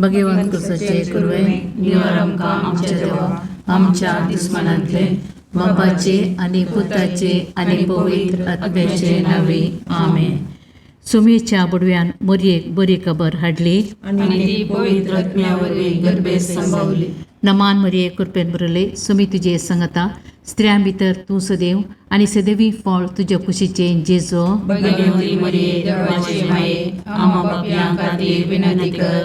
भगवंत कुसाचे कुरवे निवार आमकां आमच्या देवा आमच्या दुस्मानांतले बापाचे आनी पुताचे आनी पवित्र आत्म्याचे नावे आमेन. सुमेच्या बुडव्यान मोरयेक बरी खबर हाडली आनी ती पवित्र आत्म्या वरवीं गर्भेत संभवली. नमान मरिये कृपेन भरले सुमी तुजे संगता स्त्रियां भितर तूं सदैव आनी सदैवी फळ तुज्या कुशीचें जेजो. भगवती मरिये देवाचे माये आम्हा पापयां खातीर विनंती कर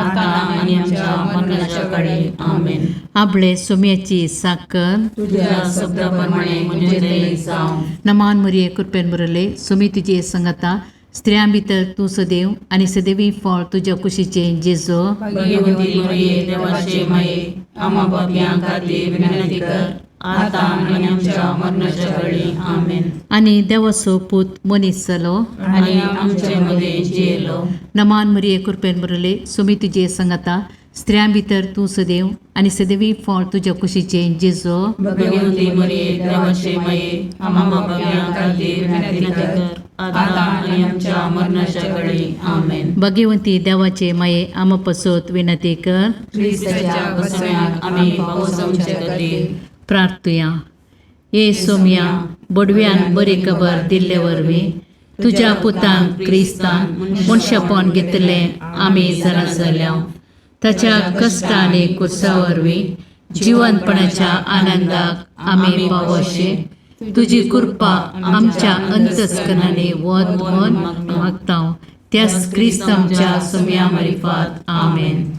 आता आनी आमच्या मरणाच्या काळी. आमेन. आपले सुम्याची साकर तुझ्या शब्दा प्रमाणे म्हणजे ते जावं. नमान मरिये कृपेन भरले सुमी तुजे संगता स्त्रियां भितर तूं सदैव आनी सदैवी फळ तुज्या कुशीचें जेजो. भगवती मरिये देवाचे माये आम्हा पापयां खातीर विनंती कर आता आनी आमच्या मरणाच्या काळी. आमेन. आनी देवाचो पूत मनीस जालो आनी आमचे मदें जियेलो. नमान मरिये कृपेन भरले सुमी तुजे संगता स्त्रियां भितर तूं सदैव आनी सदैवी फळ तुज्या कुशीचें जेजो. भगवती मरिये देवाचे माये आम्हा पापयां खातीर विनंती कर आता आनी आमच्या मरणाच्या काळी. आमेन. भगवंती देवाचे माये आमा पसत विनंती कर. क्रिस्ताच्या बसण्याक आमी पावसांचे खातीर. प्रार्थुया. ये सोम्या बोडव्यान बरी खबर दिल्ले वरवीं तुज्या पुतान क्रिस्तान मनशापण घेतलें आमी जाणा जाल्या ताच्या कश्ट आनी कुर्सा वरवीं जिवनपणाच्या आनंदाक आमी पावोशे तुजी कृपा आमच्या अंतस्करणांनी वत म्हण मागता त्याच क्रिस्त आमच्या सोम्या मारिफात. आमेन.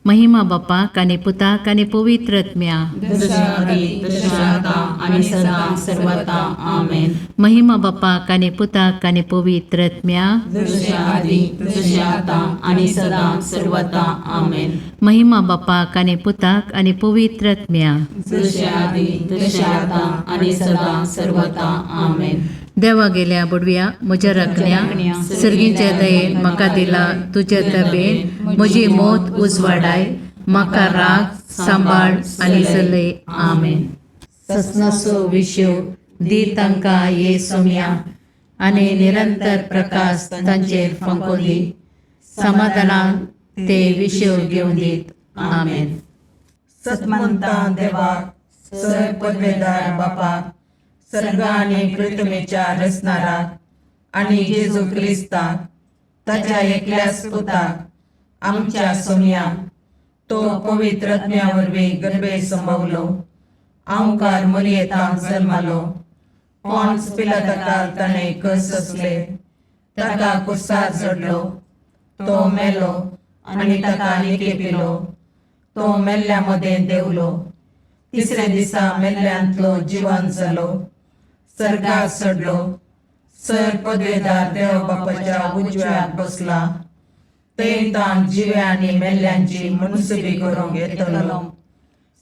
महिमा बापाक आनी पुताक आनी पवित्र आत्म्या. जशा आदी तशें आता आनी सदां सर्वता. आमेन. महिमा बापाक आनी पुताक आनी पवित्र आत्म्या. जशें आदी तशें आतां आनी सदां सर्वता. आमेन. महिमा बापाक आनी पुताक आनी पवित्र आत्म्या. जशें आदी तशें आतां आनी सदां सर्वता. आमेन. देवा गेल्या बुडव्या म्हज्या राखण्या सर्गीच्या दयेन म्हाका दिला तुज्या तबेन म्हजी मौत उजवाडाय म्हाका राग सांबाळ आनी चलय. आमेन. ससनाचो विशेव दी तांकां ये सोम्या आनी निरंतर प्रकाश तांचेर फांको दी समाधानान ते विशेव घेवन दीत. आमेन. सतमंता देवाक सर पदवेदार बापाक सर्ग आनी पृथ्वीच्या रचणाराक आनी जेजू क्रिस्ताक ताच्या एकल्याच पुताक आमच्या सोमयाक तो पवित्र आत्म्या वरवीं गर्भे संभवलो आंवकार मरियेतांत जल्मालो पॉन्स पिलाताकाल ताणें कस सोंसले ताका कुर्सार चडलो तो मेलो आनी ताका निकेपिलो तो मेल्ल्या मदें देंवलो तिसऱ्या दिसा मेल्ल्यांतलो जिवन जालो सर्गार चडलो सर पदवेदार देव बापाच्या उजव्याक बसला थंय ताण जिव्या आनी मेल्ल्यांची मुनसुबी करूंक येतलो.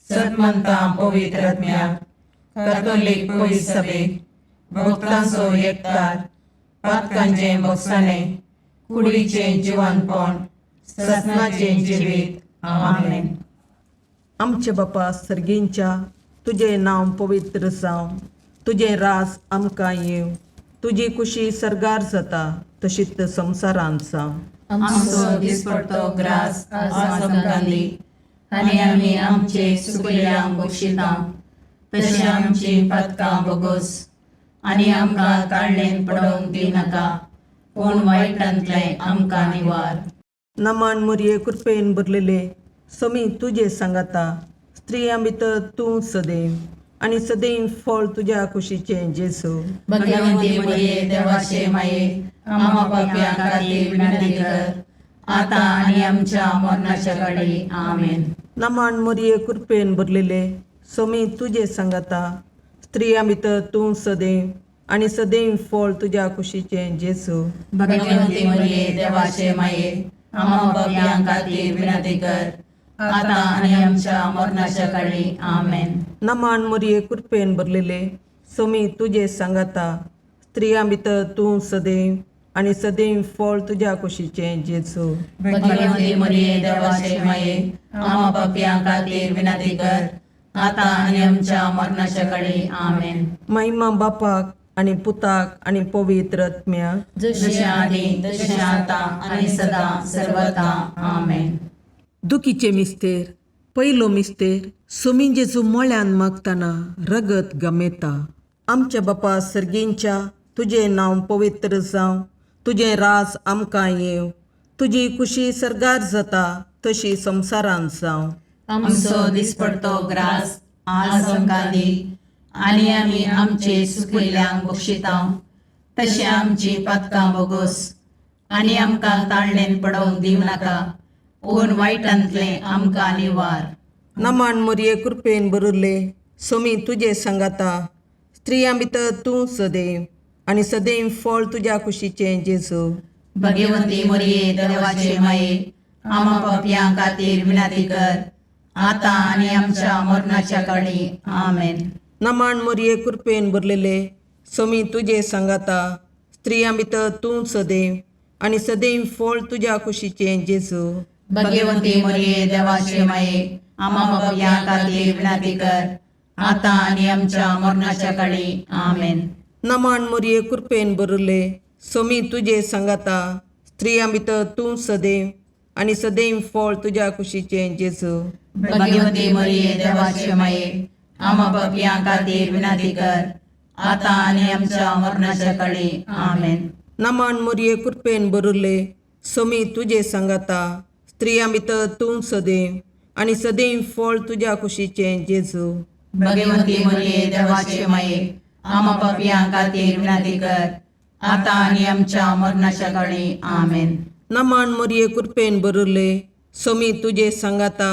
सतमंता पवित्र आत्म्याक कॅथोलीक पवित्र सभेक भक्तांचो एकतार पातकांचें भोगसाणें कुडीचें जिवनपण ससनाचें जिवीत. आमेन. आमचे बापा सर्गींच्या तुजें नांव पवित्र जावं तुजें राज आमकां येवं तुजी कुशी सर्गार जाता तशीच संवसारांत जावं. आमचो दिसपडतो ग्रास आज आमकां दी आनी आमी आमचे सुकल्यांक बक्षिता तशें आमची पातकां बोगोस आनी आमकां ताळणेन पडोवंक दिनाका पूण वायटांतलें आमकां निवार. नमान मुरये कृपेन भरलेले समी तुजे सांगाता स्त्रियां भितर तूं सदैव आनी सदैव फळ तुज्या कुशीचें जेजू. भगवंती मरिये देवाचे माये आम्हा पापयां खातीर विनंती कर आता आनी आमच्या मरणाच्या काळी. आमेन. नमान मुरये कृपेन भरलेले समी तुजे सांगाता स्त्रियां भितर तूं सदैव आनी सदैव फळ तुज्या कुशीचें जेजू. भगवंती मरिये देवाचे माये आम्हा पापयां खातीर विनंती कर आता आनी आमच्या मरणाच्या काळी. आमेन. नमान मुरये कृपेन भरलेले समी तुजे सांगाता स्त्रियां भितर तूं सदैव आनी सदैव फळ तुज्या कुशीचें जेजू. भगवंती मरिये देवाचे माये आम्हा पापयां खातीर विनंती कर आता आनी आमच्या मरणाच्या काळी. आमेन. महिमा बापाक आनी पुताक आनी पवित्र आत्म्याक. जशें आदी तशें आतां आनी सदां सर्वता. आमेन. दुखीचे मिस्तेर पयलो मिस्तेर सोमी जेजू मळ्यान मागतना रगत गमेता. आमच्या बापा सर्गींच्या तुजें नांव पवित्र जावं, तुजें राज आमकां येवं, तुजी खुशी सर्गार जाता तशी संवसारांत जावं. आमचो दिसपडतो ग्रास आज आमकां दी आनी आमी आमचे सुकिल्ल्यांक बक्षितांव तशें आमची पातकां बोगोस आनी आमकां ताळणेन पडोवंक दिवं नाका पूण वायटांतलें आमकां निवार. नमान मोरये कृपेन भरिल्ले सोमी तुजे सांगाता, स्त्रियां भितर तूं सदैव आनी सदैव फळ तुज्या कुशीचें जेजू. भगवंती मोरये देवाचे माये आमा पापयां खातीर विनंती कर आतां आनी आमच्या मरणाच्या काळी. आमेन. नमान मोरये कृपेन भरलेले सोमी तुजे सांगाता, स्त्रियां भितर तूं सदैव आनी सदैव फळ तुज्या कुशीचें जेजू. भगवंती मोरये देवाचे माये आमा पापयां खातीर विनंती कर आतां आनी आमच्या मरणाच्या काळी. आमेन. नमान मोरये कृपेन भरिल्ले सोमी तुजे सांगाता, स्त्रियां भितर तूं सदैव आनी सदैव फळ तुज्या कुशीचें जेजू. भगवंती मोरये देवाचे माये आमा पापयां खातीर विनंती कर आतां आनी आमच्या मरणाच्या काळी. आमेन. नमान मोरये कृपेन भरिल्ले सोमी तुजे सांगाता, स्त्रियां भितर तूं सदैव आनी सदैव फळ तुज्या कुशीचें जेजू. भगवंती मोरये देवाचे माये आमा पापयां खातीर विनंती कर आतां आनी आमच्या मरणाच्या काळी. आमेन. नमान मोरये कृपेन भरिल्ले सोमी तुजे सांगाता,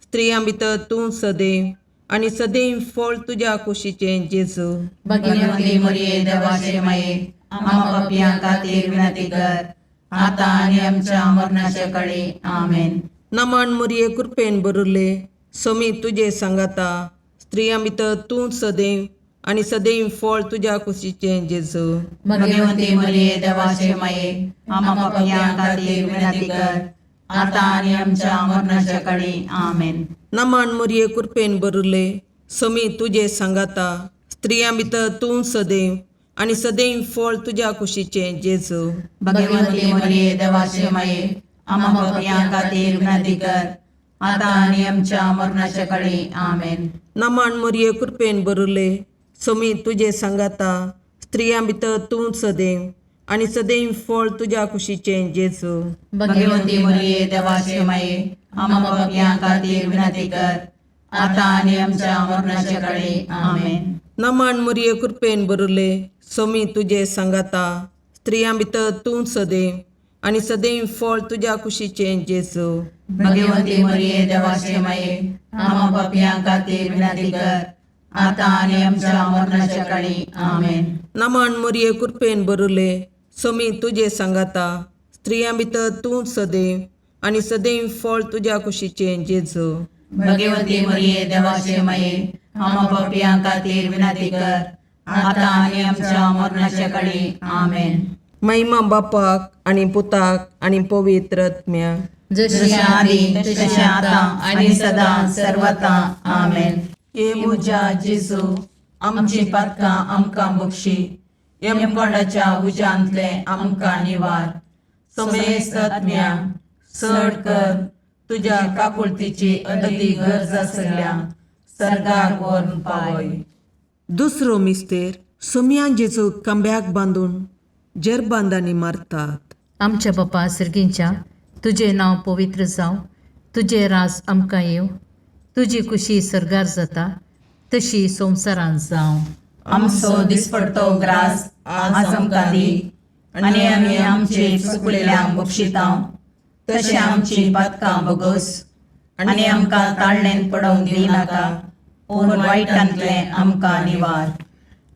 स्त्रियां भितर तूं सदैव आनी सदैव फळ तुज्या कुशीचें जेजू. भगवंती मोरये देवाचे माये आमा पापयां खातीर विनंती कर आतां आनी आमच्या मरणाच्या काळी. आमेन. नमान मोरये कृपेन भरिल्ले सोमी तुजे सांगाता, स्त्रियां भितर तूं सदैव आनी सदैव फळ तुज्या कुशीचें जेजू. भगवंती मोरये देवाचे माये आमा पापयां खातीर विनंती कर आतां आनी आमच्या मरणाच्या काळी. आमेन. नमान मोरये कृपेन भरिल्ले सोमी तुजे सांगाता, स्त्रियां भितर तूं सदैव आनी सदैव फळ तुज्या कुशीचें जेजू. भगवंती मोरये देवाचे माये आमा पापयां खातीर विनंती कर आतां आनी आमच्या मरणाच्या काळी. आमेन. नमान मोरये कृपेन भरिल्ले सोमी तुजे सांगाता, स्त्रियां भितर तूं सदैव आनी सदैव फळ तुज्या कुशीचें जेजू. भगवंती मोरये देवाचे माये आमा पापयां खातीर विनंती कर आतां आनी आमच्या मरणाच्या काळी. आमेन. नमान मोरये कृपेन भरिल्ले सोमी तुजे सांगाता, स्त्रियां भितर तूं सदैव आनी सदैव फळ तुज्या कुशीचें जेजू. भगवंती मोरये देवाचे माये आमा पापयां खातीर विनंती कर आतां आनी आमच्या मरणाच्या काळी. आमेन. नमान मोरये कृपेन भरिल्ले सोमी तुजे सांगाता, स्त्रियां भितर तूं सदैव आनी सदैव फळ तुज्या कुशीचें जेजू. भगवंती मोरये देवाचे माये आमा पापयां खातीर विनंती कर आतां आनी आमच्या मरणाच्या काळी. आमेन. महिमा बापाक आनी पुताक आनी पवित्र आत्म्याक. जशी जशें आदी तशें आतां आनी सदां सर्वता. आमेन. हे म्हज्या जेजू आमची पातकां आमकां बक्षी, यमकोंडाच्या उज्यांतलें आमकां निवार, समेस्त आत्म्या चड कर तुज्या काकुळतीची अदती गरज आसल्या सर्गाक व्हरून पावय. दुसरो मिस्तेर सोमयान जेजू खांब्याक बांदून जेरबांदांनी मारतात. आमच्या बापा सर्गींच्या तुजें नांव पवित्र जावं, तुजें राज आमकां येवं, तुजी खुशी सर्गार जाता तशी संवसारांत जावं. आमचो दिसपडतो ग्रास आज आमकां दी आनी आमी आमचे चुकलेल्यांक बक्षितांव तशें आमची पातकां बोगोस आनी आमकां ताळणेन पडोवंक दिवं नाका पूण वायटांतलें आमकां निवार.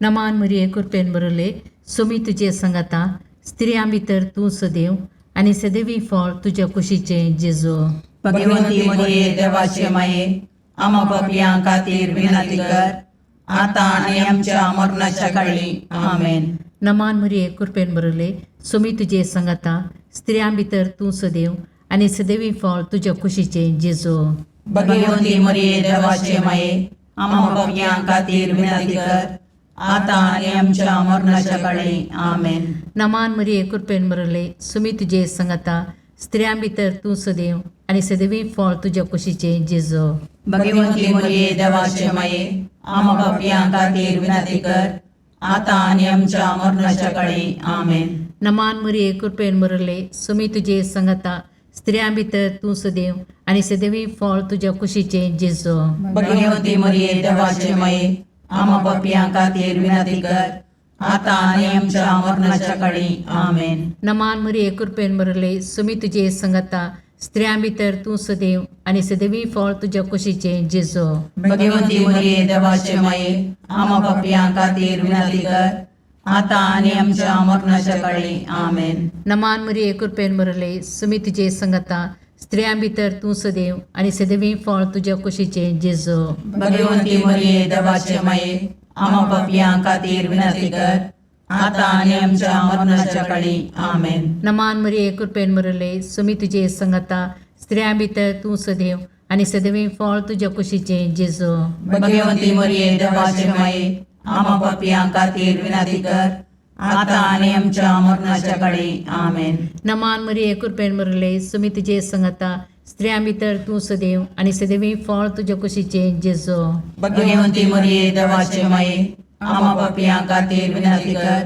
नमान मरिये कृपेन भरले सोमी तुजे संगाता, स्त्रियां भितर तूं सदैव आनी सदैवी फळ तुज्या कुशीचें जेजू. भगवंती मोरये देवाचे माये आमा पापयां खातीर विनंती कर आतां आनी आमच्या मरणाच्या काळी. आमेन. नमान मरिये कृपेन भरले सोमी तुजे संगाता, स्त्रियां भितर तूं सदैव आनी सदैवी फळ तुज्या कुशीचें जेजू. भगवंती मोरये देवाचे माये आमा पापयां खातीर विनंती कर आतां आनी आमच्या मरणाच्या काळी. आमेन. नमान मरिये कृपेन भरले सुमी तुजे संगाता, स्त्रियां भितर तूं सदैव आनी सदैवी फळ तुज्या कुशीचें जेजो. भगवंती मरिये देवाचे माये, आमा पापयां खातीर विनंती कर, आतां आनी आमच्या मरणाच्या काळी. आमेन. नमान मरिये, कृपेन भरले, सुमी तुजे संगता, स्त्रियां भितर तूं सदैव आनी सदैवी फळ तुज्या कुशीचें जेजो. भगवंती मरिये देवाचे माये, आमा पापयां खातीर विनंती कर, आतां आनी आमच्या मरणाच्या काळी. आमेन. नमान मरिये, कृपेन भरले, सुमी तुजे संगता, स्त्रियां भितर तूं सदैव आनी सदैवी फळ तुज्या कुशीचें जेजो. भगवंती मरिये देवाचे माये, आमा पापयां खातीर विनंती कर, आतां आनी आमच्या मरणाच्या काळी. आमेन. नमान मरिये, कृपेन भरले, सुमी तुजे संगता, स्त्रियां भितर तूं सदैव आनी सदैवी फळ तुज्या कुशीचें जेजो. भगवंती मरिये देवाचे माये, आमा पापयां खातीर विनंती कर, आतां आनी आमच्या मरणाच्या काळी. आमेन. नमान मरिये, कृपेन भरले, सुमी तुजे संगता, स्त्रियां भितर तूं सदैव आनी सदैवी फळ तुज्या कुशीचें जेजो. भगवंती मरिये देवाचे माये, आमा पापयां खातीर विनंती कर, आतां आनी आमच्या मरणाच्या काळी. आमेन. नमान मरिये, कृपेन भरले, सुमी तुजे संगता, स्त्रियां भितर तूं सदैव आनी सदैवी फळ तुज्या कुशीचें जेजो. भगवंती मरिये देवाचे माये, आमा पापयां खातीर विनंती कर,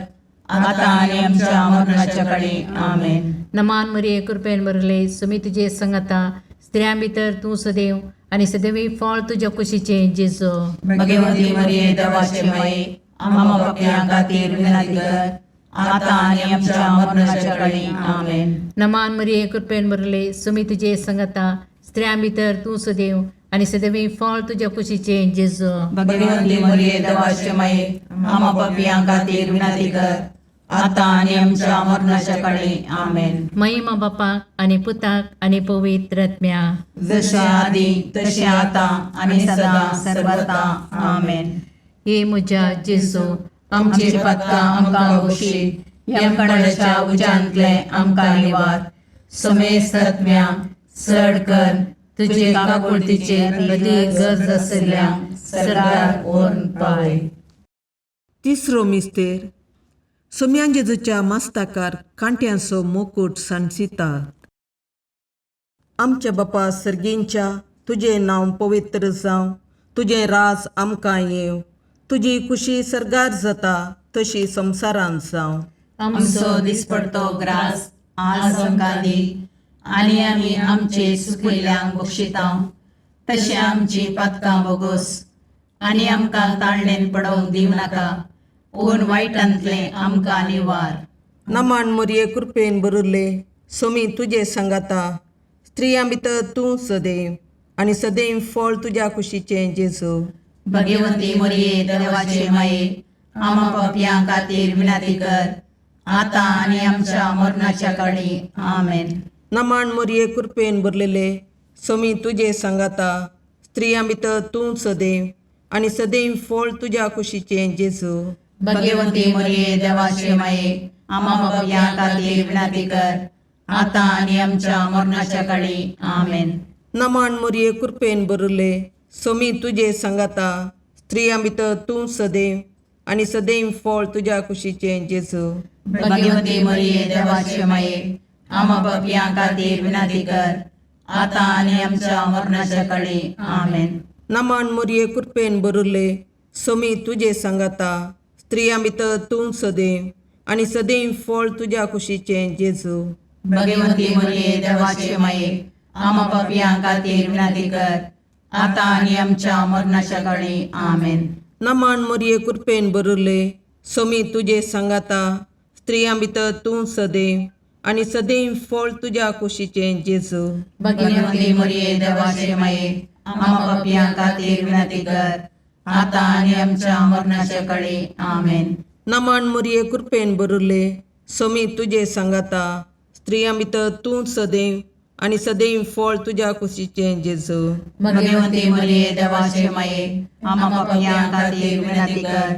आतां आनी आमच्या मरणाच्या काळी. आमेन. नमान मरिये, कृपेन भरले, सुमी तुजे संगता, स्त्रियां भितर तूं सदैव आनी सदैवी फळ तुज्या कुशीचें जेजो. भगवंती मरिये देवाचे माये, आमा पापयां खातीर विनंती कर, आतां आनी आमच्या मरणाच्या काळी. आमेन. नमान मरिये, कृपेन भरले, सुमी तुजे संगता, स्त्रियां भितर तूं सदैव आनी सदैवी फळ तुज्या कुशीचें जेजो. भगवंती मरिये देवाचे माये, आमा पापयां खातीर विनंती कर, आतां आनी आमच्या मरणाच्या काळी. आमेन. महिमा बापाक आनी पुताक आनी पवित्र आत्म्या. जशे आदी तशें आतां आनी सदां सर्वता. आमेन. हे म्हज्या जेजू, आमची पातकां आमकां बक्षी, यमकणाच्या उज्यांतले आमकां निवार, समेस्त आत्म्या चड कर तुजे काकुळतीचेर अदीक गरज आशिल्ल्या सरकार व्हरून पावय. तिसरो मिस्तेर. सोम्यान जेजूच्या मस्ताकार कांट्यांचो मुकूट सांडसितात. आमच्या बापा सर्गींच्या, तुजें नांव पवित्र जावं, तुजें राज आमकां येवं, तुजी खुशी सर्गार जाता तशी संवसारांत जावं. आमचो दिसपडतो ग्रास आज आमकां दी, आनी आमी आमचे सुकिल्ल्यांक बक्षिता तशें आमची पातकां बोगोस, आनी आमकां ताळणेन पडोवंक दिवं नाका, पूण वायटांतलें आमकां निवार. नमान मोरये, कृपेन भरिल्ले, सोमी तुजे सांगाता, स्त्रियां भितर तूं सदैव आनी सदैव फळ तुज्या कुशीचें जेजू. भगवंती मरिये देवाचे माये, आमा पापयां खातीर विनंती कर, आतां आनी आमच्या मरणाच्या काळी. आमेन. नमान मोरये, कृपेन भरलेले, सोमी तुजे सांगाता, स्त्रियां भितर तूं सदैव आनी सदैव फळ तुज्या कुशीचें जेजू. भगवंती मरिये देवाचे माये, आमा पापयां खातीर विनंती कर, आतां आनी आमच्या मरणाच्या काळी. आमेन. नमान मोरये, कृपेन भरिल्ले, सोमी तुजे सांगाता, स्त्रियां भितर तूं सदैव आनी सदैव फळ तुज्या कुशीचें जेजू. भगवंती मरिये देवाचे माये, आमा पापयां खातीर विनंती कर, आतां आनी आमच्या मरणाच्या काळी. आमेन. नमान मोरये, कृपेन भरिल्ले, सोमी तुजे सांगाता, स्त्रियां भितर तूं सदैव आनी सदैव फळ तुज्या कुशीचें जेजू. भगवंती मरिये देवाचे माये, आमा पापयां खातीर विनंती कर, आतां आनी आमच्या मरणाच्या काळी. आमेन. नमान मोरये, कृपेन भरिल्ले, सोमी तुजे सांगाता, स्त्रियां भितर तूं सदैव आनी सदैव फळ तुज्या कुशीचें जेजू. भगवंती मरिये देवाचे माये, आमा पापयां खातीर विनंती कर, आतां आनी आमच्या मरणाच्या काळी. आमेन. नमान मोरये, कृपेन भरिल्ले, सोमी तुजे सांगाता, स्त्रियां भितर तूं सदैव आनी सदैव फळ तुज्या कुशीचें जेजू. भगवंती मरिये देवाचे माये, आमा पापयां खातीर विनंती कर,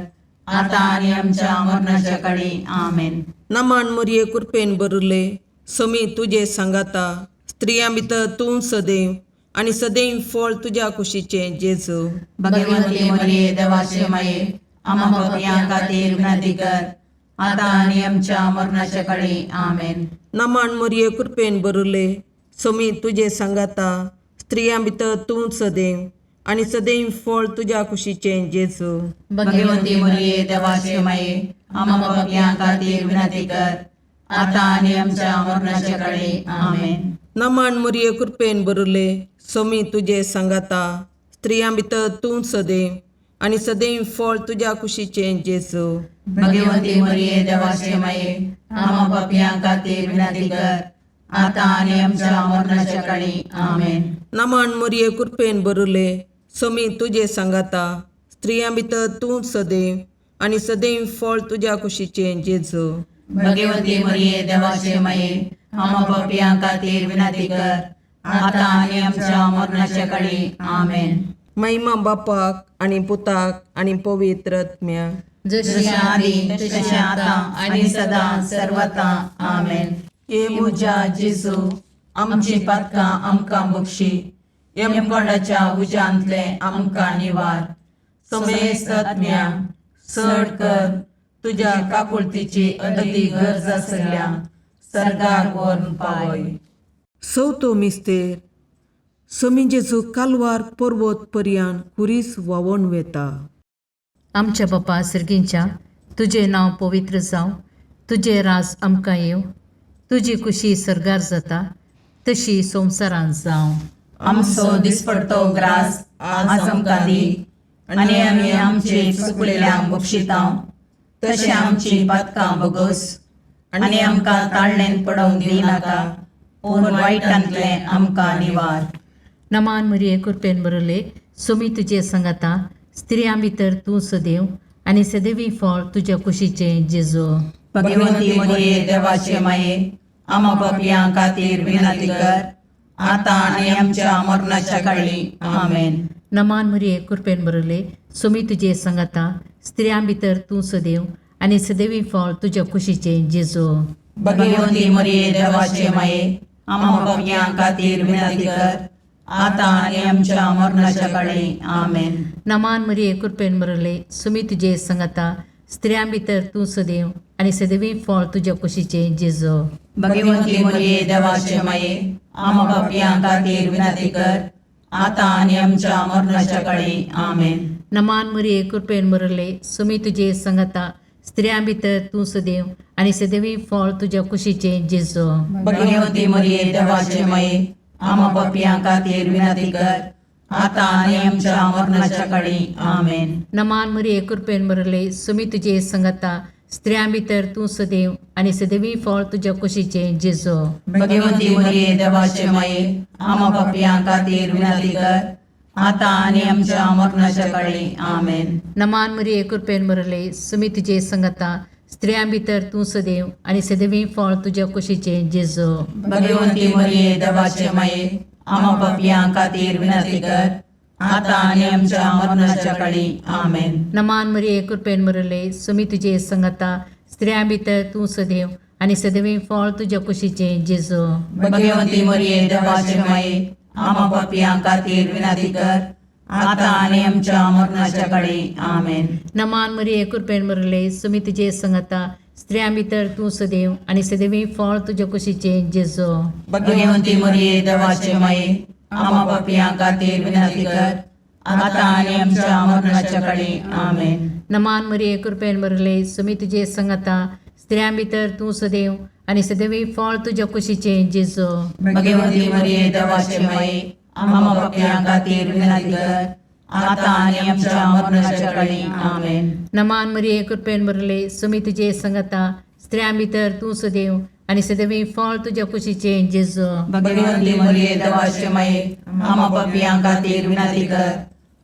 आतां आनी आमच्या मरणाच्या काळी. आमेन. नमान मोरये, कृपेन भरिल्ले, सोमी तुजे सांगाता, स्त्रियां भितर तूं सदैव आनी सदैव फळ तुज्या कुशीचें जेजू. भगवंती मरिये देवाचे माये, आमा पापयां खातीर विनंती कर, आतां आनी आमच्या मरणाच्या काळी. आमेन. नमन मोरये कृपेन बरुले सोमी तुजे सांगाता स्त्रियां भितर तूं सदैव आनी सदैव फळ तुज्या कुशीचें जेजू. भगवंती मरिये देवाचे माये, आम्हा पापयां खातीर विनंती कर, आतां आनी आमच्या मरणाच्या काळी. आमेन. नमन मोरये कृपेन बरुले सोमी तुजे सांगाता स्त्रियां भितर तूं सदैव आनी सदैव फळ तुज्या कुशीचें जेजू. भगवंती मरिये देवाचे माये, आम्हा पापयां खातीर विनंती कर, आतां आनी आमच्या मरणाच्या काळी. आमेन. नमन मोरये कृपेन बरुले सोमी तुजे सांगाता स्त्रियां भितर तूं सदैव आनी सदैव फळ तुज्या कुशीचें जेजू. भगवंती मरिये देवाचे माये, आम्हा पापयां खातीर विनंती कर, आतां आनी आमच्या मरणाच्या काळी. आमेन. महिमा बापाक आनी पुताक आनी पवित्र आत्म्याक. जशी आदी तशी आतां आनी सदां सर्वता. आमेन. हे म्हज्या जेजू, आमची पातकां आमकां बक्षी, यमकोंडाच्या उज्यांतले आमकां निवार, समेस्त आत्म्या चड कर तुज्या काकुळतीची अदी गरज आसल्या सर्गार व्हरून पावय. चवथो मिस्तेर. सोमी जेजू कालवार पर्वत पर्यान खुरीस व्हांवोन वेता. आमच्या बापा सर्गींच्या, तुजें नांव पवित्र जावं, तुजें राज आमकां येवं, तुजी कुशी सर्गार जाता तशी संवसारांत जावं. आमचो दिसपडतो ग्रास आज आमकां दी, आनी आमी आमचे चुकलेल्यांक बक्षितां तशें आमची पातकां बगस, आनी आमकां ताळणेन पडोवंक दिनाका, पूण वायटांतलें आमकां निवार. नमान मरिये कृपेन बरले सोमी तुजे सांगाता, स्त्रियां भितर तूं सदैव आनी सदैवी फळ तुज्या कुशीचें जेजू. भगवंती मरिये देवाचे माये, आमा पापयां खातीर विनंती कर, आतां आनी आमच्या मरणाच्या काळी. आमेन. नमान मरिये कृपेन बरले सोमी तुजे सांगाता, स्त्रियां भितर तूं सदैव आनी सदैवी फळ तुज्या कुशीचें जेजू. भगवंती मरिये देवाचे माये, आमा पापयां खातीर विनंती कर, आतां आनी आमच्या मरणाच्या काळी. आमेन. नमान मरिये कृपेन बरले सुमी तुजे सांगाता, स्त्रियां भितर तूं सदैव आनी सदैवी फळ तुज्या कुशीचें जेजू. भगवंती मरिये देवाचे माये, आमा पापयां खातीर विनंती कर, आतां आनी आमच्या मरणाच्या काळी. आमेन. नमान मरिये कृपेन बरले सुमी तुजे सांगाता, स्त्रियां भितर तूं सदैव आनी सदैवी फळ तुज्या कुशीचें जेजू. भगवंती मरिये देवाचे माये, आमा पापयां खातीर विनंती कर, आतां आनी आमच्या मरणाच्या काळी. आमेन. नमान मरिये कृपेन बरले सुमी तुजे सांगाता, स्त्रियां भितर तूं सदैव आनी सदैवी फळ तुज्या कुशीचें जेजू. भगवंती मरिये देवाचे माये, आमा पापयां खातीर विनंती कर, आतां आनी आमच्या मरणाच्या काळी. आमेन. नमान मरिये कृपेन बरले सुमी तुजे सांगाता, स्त्रियां भितर तूं सदैव आनी सदैवी फळ तुज्या कुशीचें जेजू. भगवंती मरिये देवाचे माये, आमा पापयां खातीर विनंती कर, आतां आनी आमच्या मरणाच्या काळी. आमेन. नमान मरिये कृपेन बरले सुमी तुजे सांगाता, स्त्रियां भितर तूं सदैव आनी सदैवी फळ तुज्या कुशीचें जेजू. भगवंती मरिये देवाचे माये, आमा पापयां खातीर विनंती कर, आतां आनी आमच्या मरणाच्या काळी. आमेन. नमान मरिये कृपेन बरले सुमी तुजे सांगाता, स्त्रियां भितर तूं सदैव आनी सदैवी फळ तुज्या कुशीचें जेजू. भगवंती मरिये देवाचे माये, आमा पापयां खातीर विनंती कर, आतां आनी आमच्या मरणाच्या काळी. आमेन. नमान मरिये कृपेन बरले सुमी तुजे सांगाता, स्त्रियां भितर तूं सदैव आनी सदैवी फळ तुज्या कुशीचें जेजू. भगवंती मरिये देवाचे माये, आमा पापयां खातीर विनंती कर, आतां आनी आमच्या मरणाच्या काळी. आमेन. नमान मरिये कृपेन बरले सुमी तुजे सांगाता, स्त्रियां भितर तूं सदैव आनी सदैवी फळ तुज्या कुशीचें जेजू. भगवंती मरिये देवाचे माये, आमा पापयां खातीर विनंती कर,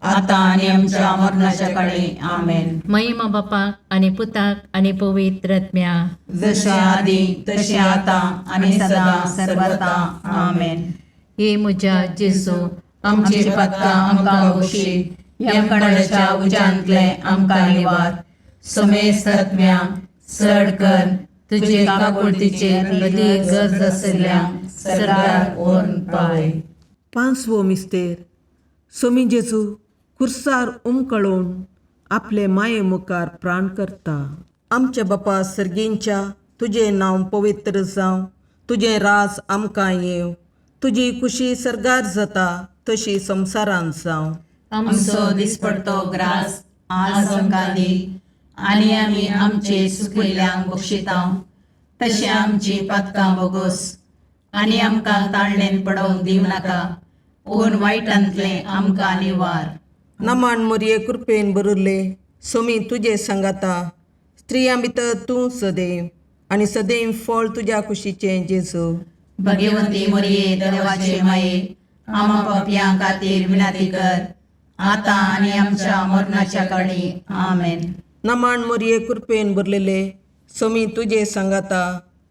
आतां आनी आमच्या मरणाच्या काळी. आमेन. महिमा बापाक आनी पुताक आनी पवित्र आत्म्याक. जशें आदी तशें आतां आनी सदां सर्वता. आमेन. हे म्हज्या जेजू, आमची पातकां आमकां बक्षी, यमकणाच्या उज्यांतले आमकां निवार, समेस्त आत्म्या चड कर तुजे काकुळतीचे अदी गरज आशिल्ल्या सरकार व्हरून पावय. पांचवो मिस्तेर. सोमी जेजू खुर्सार उमकळून आपले माये मुखार प्राण करता. आमच्या बापा सर्गींच्या तुजें नांव पवित्र जावं, तुजें राज आमकां येवं, तुजी कुशी सर्गार जाता तशी संवसारांत जावं. आमचो दिसपडतो ग्रास आज आमकां दी आनी आमी आमचे सुकिल्ल्यांक बक्षिता तशें आमची पातकां बोगोस आनी आमकां ताळणेन पडोवंक दिवं नाका पूण वायटांतलें आमकां निवार. नमन मोरये कृपेन भरिल्ले सोमी तुजे सांगाता, स्त्रियां भितर तूं सदैव आनी सदैव फळ तुज्या कुशीचें जेजू. भगवंती मोरये देवाचे माये आमा पापयां खातीर विनंती कर आतां आनी आमच्या मरणाच्या काळी. आमेन. नमन मोरये कृपेन भरलेले सोमी तुजे सांगाता,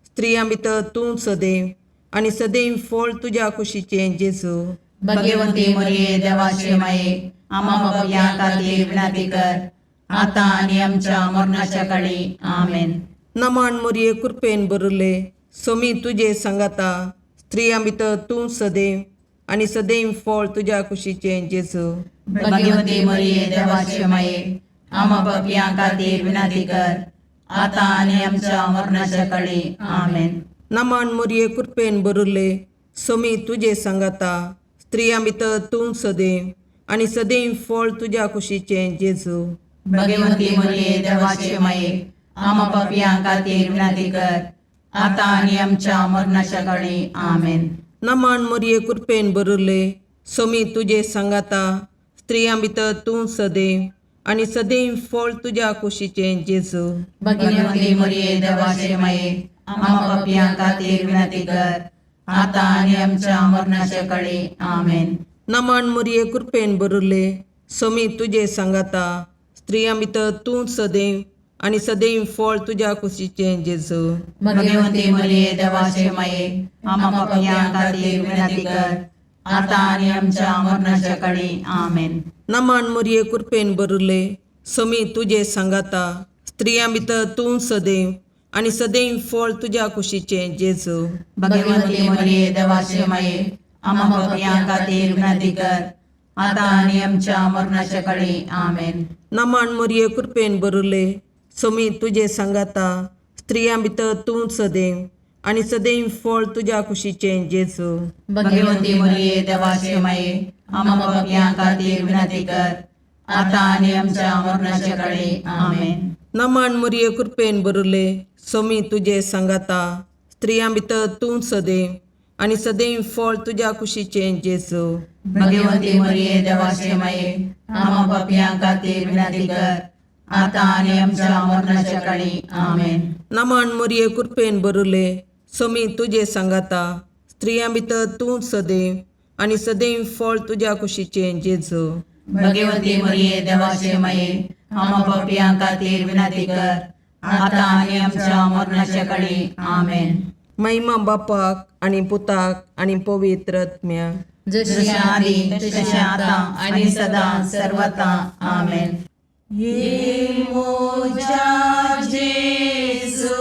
स्त्रियां भितर तूं सदैव आनी सदैव फळ तुज्या कुशीचें जेजू. भगवंती मोरये देवाचे माये आमा पापयां खातीर विनंती कर आतां आनी आमच्या मरणाच्या काळी. आमेन. नमन मोरये कृपेन भरिल्ले सोमी तुजे सांगाता, स्त्रियां भितर तूं सदैव आनी सदैव फळ तुज्या कुशीचें जेजू. भगवंती मोरये देवाचे माये आमा पापयां खातीर विनंती कर आतां आनी आमच्या मरणाच्या काळी. आमेन. नमन मोरये कृपेन भरिल्ले सोमी तुजे सांगाता, स्त्रियां भितर तूं सदैव आनी सदैव फळ तुज्या कुशीचें जेजू. भगवंती मोरये देवाचे माये आमा पापयां खातीर विनंती कर आतां आनी आमच्या मरणाच्या काळी. आमेन. नमन मोरये कृपेन भरिल्ले सोमी तुजे सांगाता, स्त्रियां भितर तूं सदैव आनी सदैव फळ तुज्या कुशीचें जेजू. भगवंती मोरये देवाचे माये आमा पापयां खातीर विनंती कर आतां आनी आमच्या मरणाच्या काळी. आमेन. नमन मोरये कृपेन भरिल्ले सोमी तुजे सांगाता, स्त्रियां भितर तूं सदैव आनी सदैव फळ तुज्या कुशीचें जेजू. भगवंती मोरये देवाचे माये आमा पापयां खातीर विनंती कर आतां आनी आमच्या मरणाच्या काळी. आमेन. नमन मोरये कृपेन भरिल्ले सोमी तुजे सांगाता, स्त्रियां भितर तूं सदैव आनी सदैव फळ तुज्या कुशीचें जेजू. भगवंती मोरये देवाचे माये आमा पापयां खातीर विनंती कर आतां आनी आमच्या मरणाच्या काळी. आमेन. नमन मोरये कृपेन भरिल्ले सोमी तुजे सांगाता, स्त्रियां भितर तूं सदैव आनी सदैव फळ तुज्या कुशीचें जेजू. भगवंती मोरये देवाचे माये आमा पापयां खातीर विनंती कर आतां आनी आमच्या मरणाच्या काळी. आमेन. नमन मोरये कृपेन भरिल्ले सोमी तुजे सांगाता, स्त्रियां भितर तूं सदैव आनी सदैव फळ तुज्या कुशीचें जेजू. भगवंती मोरये देवाचे माये आमा पापयां खातीर विनंती कर आतां आनी आमच्या मरणाच्या काळी. आमेन. नमन मोरये कृपेन भरिल्ले सोमी तुजे सांगाता, स्त्रियां भितर तूं सदैव आनी सदैव फळ तुज्या कुशीचें जेजू. भगवंती मोरये देवाचे माये आमा पापयां खातीर विनंती कर आतां आनी आमच्या मरणाच्या काळी. आमेन. महिमा बापाक आनी पुताक आनी पवित्र आत्म्याक. जशी आदी तशें आतां आनी सदां सर्वता. आमेन. ये मोजा जेजू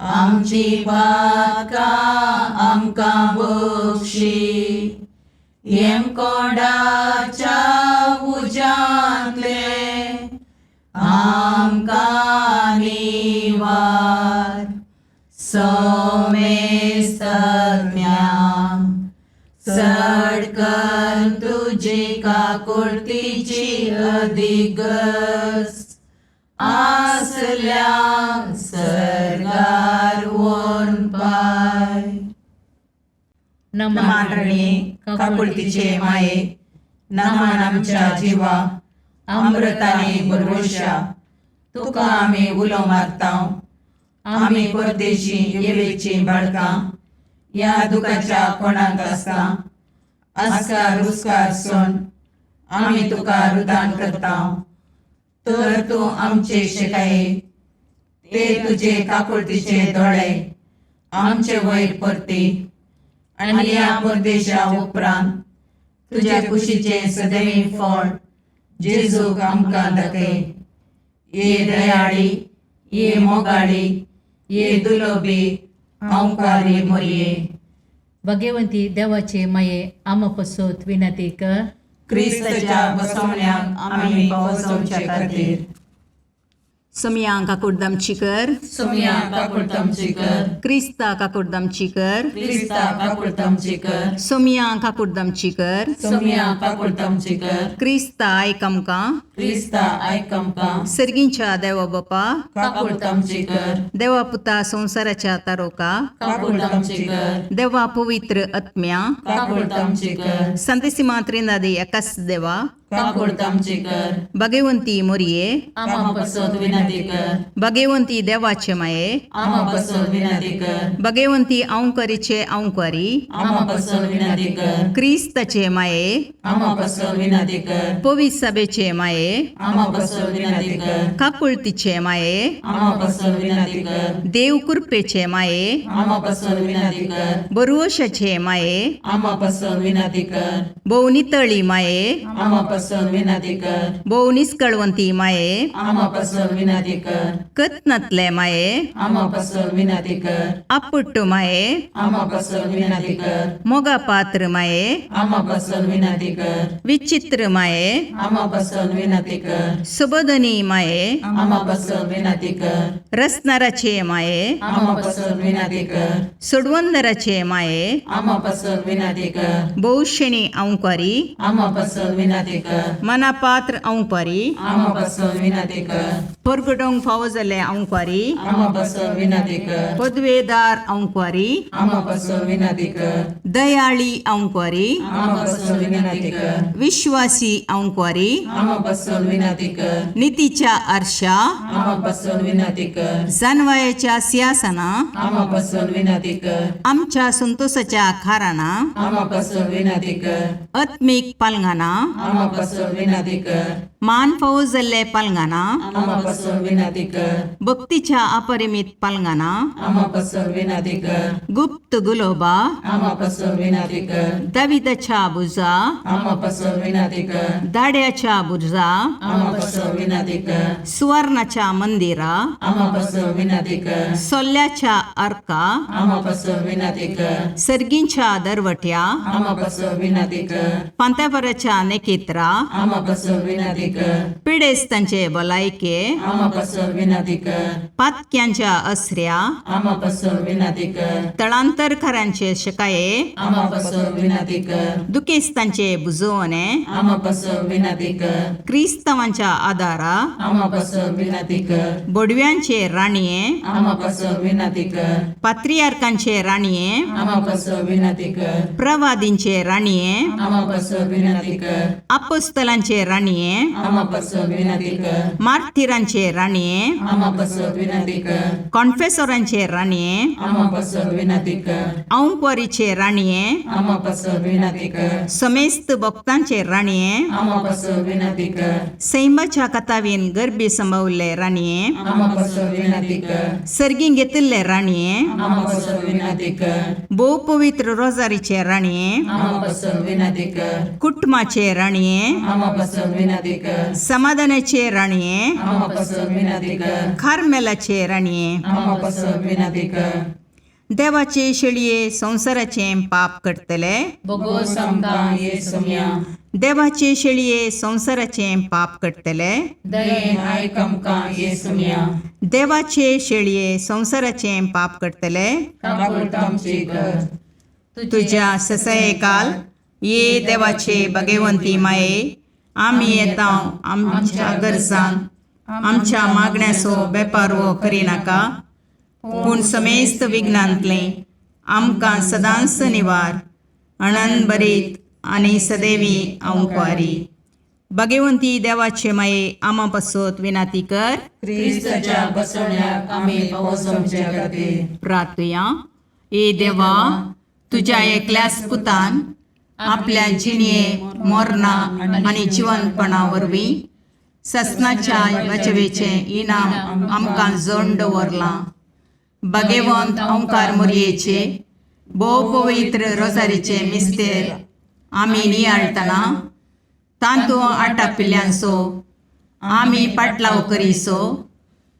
आमची पातकां आमकां बक्षी, येमकोंडाच्या उज्यांतले आमकां निवार, सोमेस्तज्ञा चड कर तुजी काकुळतीची अधिगस आसल्या सर्गार वोन पाय. नमान रणी काकुळतीचे माये, नमान आमच्या जिवा अमृताने भरवशा, तुका आमी उलो मारता. आमी परदेशी येवेची बाळकां ह्या दुखाच्या कोणाक आसता आस्कार रुस्कार सोन आमी तुका रुदान करता. तर तूं आमचे शिकाये ते तुजे काकुळतीचे दोळे आमचे वयर परती आनी ह्या परदेशा उपरांत तुज्या कुशीचें सदैव फळ जेजूक आमकां दाखय. ये दयाळी, ये मोगाळी, ये दुलोबी ओंकारी मोरये. भगवंती देवाचे माये आमा पसत विनंती कर. क्रिस्ताच्या बसवण्याक आमी पावसोवचे खातीर. सोमया काकुडदामची कर. सोमया काकुळतामची कर. क्रिस्ता काकुडदामची कर. क्रिस्ता काकुळतामची कर. सोमया काकुडदामची कर. सोमया काकुळतामची कर. क्रिस्ता आयक आमकां. क्रिस्ता आयक आमकां. सर्गींच्या देवा बापा, काकुळतामची कर. देवा पुता संवसाराच्या तारोका, काकुळतामची कर. देवा पवित्र आत्म्या, काकुळतामची कर. संतेसिमा त्रिनादी एकाच देवा, काकुळतामची कर. भगवंती मोरये, आमा पसत विनंती कर. भगवंती देवाचे माये, आमा पसत विनंती कर. भगवंती अंकरीचे अंकरी, आमा पसत विनंती कर. क्रिस्ताचे माये, आमा पसत विनंती कर. पवित्र सभेचे माये, आमा पसत विनंती कर. काकुळतीचे माये, आमा पसत विनंती कर. देव कृपेचे माये, आमा पसत विनंती कर. बरुवशाचे माये, आमा पसत विनंती कर. भोव नितळी माये, आमा पसत विनंती कर. भोव निस्कळवंती माये, आमा पसत विनंती कर. कत्नातले माये, आमा पसत विनंती कर. आपुट्ट माये, आमा पसत विनंती कर. मोगा पात्र माये, आमा पसत विनंती कर. विचित्र माये, आमा पसत विनंती कर. सुबोधनी माये, आमा पसत विनंती कर. रसनाराचे माये, आमा पसत विनंती कर. सोडवंदराचे माये, आमा पसत विनंती कर. भोवशेणी अंकारी, आमा पसत विनंती कर. मनापात्र अंकारी, आमा पसत विनंती कर. परगटोंक फावो जाल्ले अंकारी, आमा पसत विनंती कर. पदवेदार अंकारी, आमा पसत विनंती कर. दयाळी अंकारी, आमा पसत विनंती कर. विश्वासी अंकारी, आमा पसत विनंती कर. नितीच्या आरशा, आमा पसत विनंती कर. जानवायाच्या सिंहासना, आमा पसत विनंती कर. आमच्या संतोषाच्या खाराना, आमा पसत विनंती कर. आत्मीक पालंगाना, आमा पसत विनंती कर. मान फावो जाल्ले पालंगाना, आमा पसत विनंती कर. भक्तीच्या अपरिमित पालंगाना, आमा पसत विनंती कर. गुप्त गुलोबा, आमा पसत विनंती कर. दाविदाच्या बुजा, आमा पसत विनंती कर. दाड्याच्या बुजा, आमा पसत विनंती कर. सुवर्णाच्या मंदिरा, आमा पसत विनंती कर. सोल्ल्याच्या अर्का, आमा पसत विनंती कर. सर्गींच्या दरवट्या, आमा पसत विनंती कर. पांत्यापराच्या नेकेत्रा, आमा पसत विनंती कर. पिडेस्तांचे भलायके, आमा पसत विनंती कर. पातक्यांच्या असऱ्या, आमा पसत विनंती कर. तळांतरकारांचे शकाये, आमा पसत विनंती कर. दुखेस्तांचे बुजवणे, आमा पसत विनंती कर. क्रिस्तांवांच्या आदारा, आमा पसत विनंती कर. बोडव्यांचे राणये, आमा पसत विनंती कर. पात्रियार्कांचे राणये, आमा पसत विनंती कर. प्रवादींचे राणये, आमा पसत विनंती कर. अपोस्तलांचे राणये, आमा पसत विनंती कर. मार्थिरांचे राणये, आमा पसत विनंती कर. कॉन्फेसोरांचे राणये, आमा पसत विनंती कर. औंकवारीचे राणये, आमा पसत विनंती कर. समेस्त भक्तांचे राणये, आमा पसत विनंती कर. सैमाच्या कथावीन गर्भी संभवल्ले राणये, आमा पसत विनंती कर. सर्गीं घेतिल्ले राणये, आमा पसत विनंती कर. भोव पवित्र रोजारीचे राणये, आमा पसत विनंती कर. कुटुंबाचे राणये, आमा पसत विनंती कर. समाधानाचे राणये, आमा पसत विनंती कर. कार्मेलाचे राणये, आमा पसत विनंती कर. देवाचे शेळये संवसाराचें पाप करतले, बोगोस आमकां ये सोम्या. देवाचे शेळये संवसाराचें पाप करतले, दयेन आयक आमकां ये सोम्या. देवाचे शेळये संवसाराचें पाप करतले, काकुळतामची कर. तुज्या ससयकाल ये देवाचे भगवंती माये, आमी येता आमच्या गरजान आमच्या मागण्याचो बेपारवो करिनाका, पूण समेस्त विघ्नांतलें आमकां सदांच निवार अणन बरीत आनी सदैवी अंकवारी. भगवंती देवाचे माये आमा पासत विनाती कर. क्रिस्ताच्या बसवण्याक आमी पावस आमच्या खातीर. प्रार्थुया. ए देवा, तुज्या एकल्याच पुतान आपल्या जिणये मोरना आनी जिवनपणा वरवीं ससनाच्या बचवेचें इनाम आमकां जोड दवरलां. भगवंत ओंकार मोरयेचे भोव पवित्र रोजारीचे मिस्तेर आमी नियाळटना तांतू आटापिल्ल्यांचो आमी पाटलाव करीसो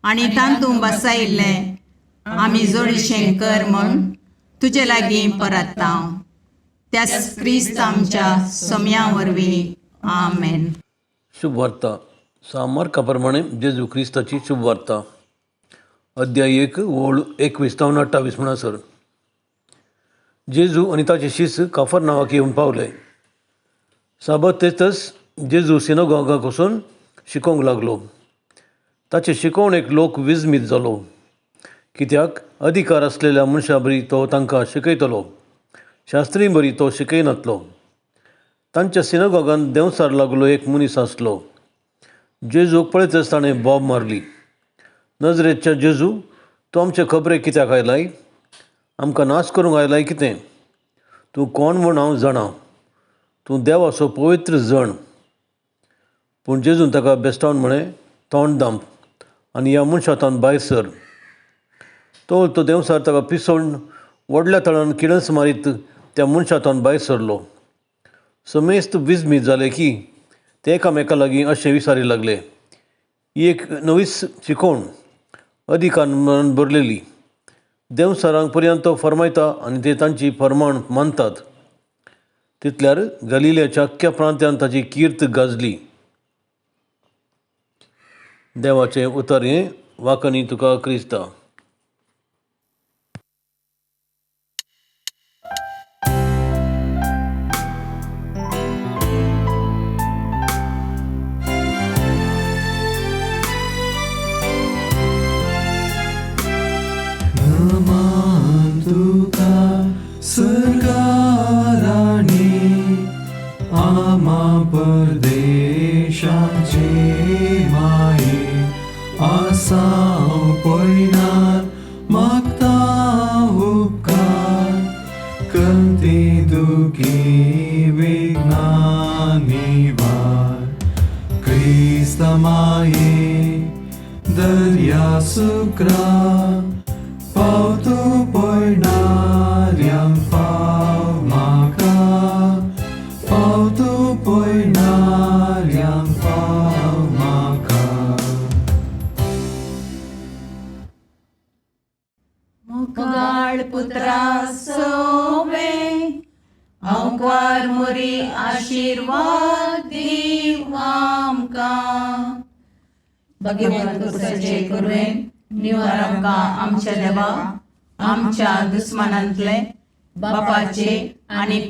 आनी तांतू बसायिल्लें आमी जोडीशें कर म्हूण तुजे लागीं परत्ता, त्याच क्रिस्त आमच्या सोम्या वरवीं. आमेन. शुभवार्ता. सामार्का प्रमाणे जेजू क्रिस्ताची शुभवार्ता, अध्याय 1 ओळ 21 जावन 28 म्हणसर. जेजू आनी ताचे शिस काफर नांवाक येवन पावले. साबत तेतच जेजू सिनोगॉगाक वचून शिकोवंक लागलो. ताचे शिकवणेक लोक विजमीत जालो, कित्याक अधिकार आसलेल्या मनशां बरी तो तांकां शिकयतलो, शास्त्री बरी तो शिकयनातलो. तांच्या सिनोगॉगान देंवचार लागलो एक मनीस आसलो. जेजूक पळयतच ताणें बोब मारली, नजरेच्या जेजू, तूं आमचे खबरेक कित्याक आयलाय? आमकां नाश करूंक आयलाय कितें? तूं कोण म्हूण हांव जाणा, तूं देवाचो पवित्र जण. पूण जेजून ताका बेस्टावन म्हळें, तोंड दांप आनी ह्या मनशांतान भायर सर. तो तो देंवचार ताका पिसोवन व्हडल्या तळान किळस मारीत त्या मनशांतान भायर सरलो. समेस्त विजमीत जाले की ते एकामेका लागीं अशें विचारी लागले, ही एक नवीच शिकवण अधिकारान भरलेली. देंवचारांक पर्यंत तो फर्मायता आनी ते तांची फर्माण मानतात. तितल्यार गलिलियाच्या अख्ख्या प्रांत्यान ताची कीर्त गाजली. देवाचें उतर हें. वाकनी तुका क्रिस्ता. नमान तुका सर्गाराणी, आमा परदेशाचे माये, आसाव पयनार मागता उपकार, कंती दुखी विघ्ना निवार. क्रिस्त माये दर्या सुक्रा, पावतो पयणाऱ्यांक पाव म्हाका, पावतो पयणाऱ्यांक पाव म्हाका. मुगाळ पुत्रा सोवे आंकवार मोरी आशिर्वाद दीव आमकां. भगवंत कुसाचे कुरवेन निवार आमकां आमच्या देवा, आमच्या दुस्मानांतले बापाचे आनी